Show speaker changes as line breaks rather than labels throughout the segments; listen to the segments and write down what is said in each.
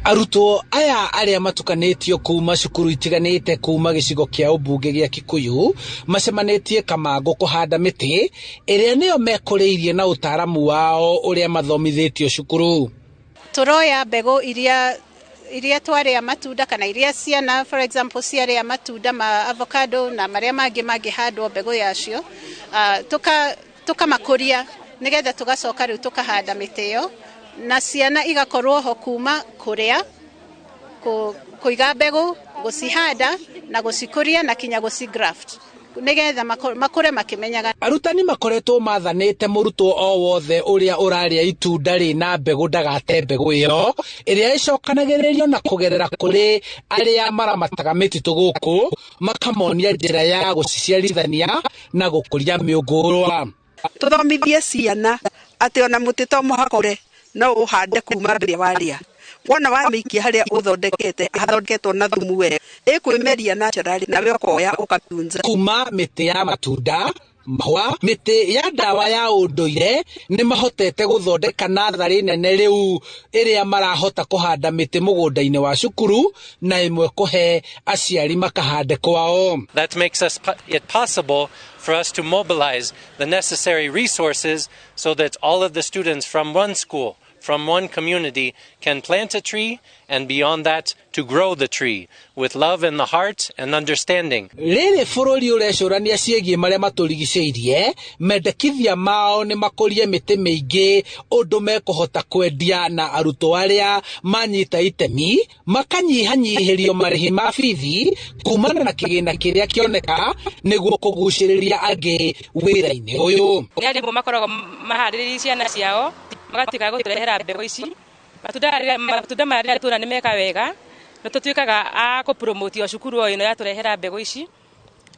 Arutwo aya arĩa matukanĩtio kuma cukuru itiganĩte kuma gĩcigo kĩa ũmbunge gĩa Kikuyu macemanĩtie Kamangũ kũhanda mĩtĩ ĩrĩa nĩyo mekũrĩirie na ũtaaramu wao ũrĩa mathomithĩtio cukuru.
Tũroya mbegũ iria twarĩa matunda kana iria ciana, for example, ciarĩa matunda ma avocado na marĩa mangĩ mangĩhandwo mbegũ yacio, tukamakũria nĩgetha tũgacoka rĩu tũkahanda mĩtĩ ĩyo na ciana igakorwo ho kuma kũrĩa kũiga mbegũ, gũcihanda na gũcikũria na kinya gũcigraft nĩgetha makũre makĩmenyaga.
Arutani makoretwo mathanĩte mũrutwo o wothe ũrĩa ũrarĩa itunda rĩna mbegũ ndagate mbegũ ĩyo ĩrĩa ĩcokanagĩrĩrio na kũgerera kũrĩ arĩa maramataga mĩtitũ gũkũ makamonia njĩra ya gũciciarithania na gũkũria mĩũngũrwa.
Tũthomithie ciana atĩ ona mũtĩ to mũhaka ũre no ũhande kuma rĩrĩa warĩa. Wona wamĩikia harĩa ũthondekete hathondeketwo na thumu wega ĩkwĩmeria naturally nawe ũkoya ũkatunza.
Kuma mĩtĩ ya matunda, mahũa, mĩtĩ ya ndawa ya ũndũire nĩ mahotete gũthondeka natharĩ nene rĩu ĩrĩa marahota kũhanda mĩtĩ mũgũnda-inĩ wa cukuru na ĩmwe kũhe aciari makahande kwao.
That makes it possible for us to mobilize the necessary resources so that all of the students from one school, from one community, can plant a tree and beyond that to grow the tree with love in the heart and understanding.
Rĩrĩ bũrũri ũrecũrania ciĩgiĩ marĩa matũrigicĩirie, mendekithia mao nĩ makũrie mĩtĩ mĩingĩ ũndũ mekũhota kwendia na arutwo arĩa manyita itemi makanyihanyihĩrio marĩhi ma bithi kumana na kĩgĩna kĩrĩa kĩoneka nĩguo kũgucĩrĩria angĩ wĩra-inĩ ũyũ.
Nĩ arimũ makoragwo maharĩrĩirie ciana ciao magatuĩka gũtũrehera mbegũ ici. Matunda maya rĩrĩa tuona nĩ meka wega nĩ tũtuĩkaga a kũpromotio cukuru o ĩno yatũrehera mbegũ ici,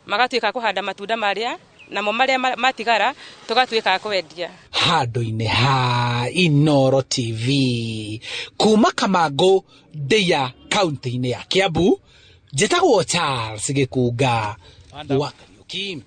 magatuĩka kũhanda matunda marĩa namo marĩa matigara tũgatuĩka a kwendia.
Handũ-inĩ ha Inooro TV kuma Kamangũ, Ndeia, kaunti-inĩ ya Kiambu, njĩtagwo Charles Gĩkunga wa Kariuki.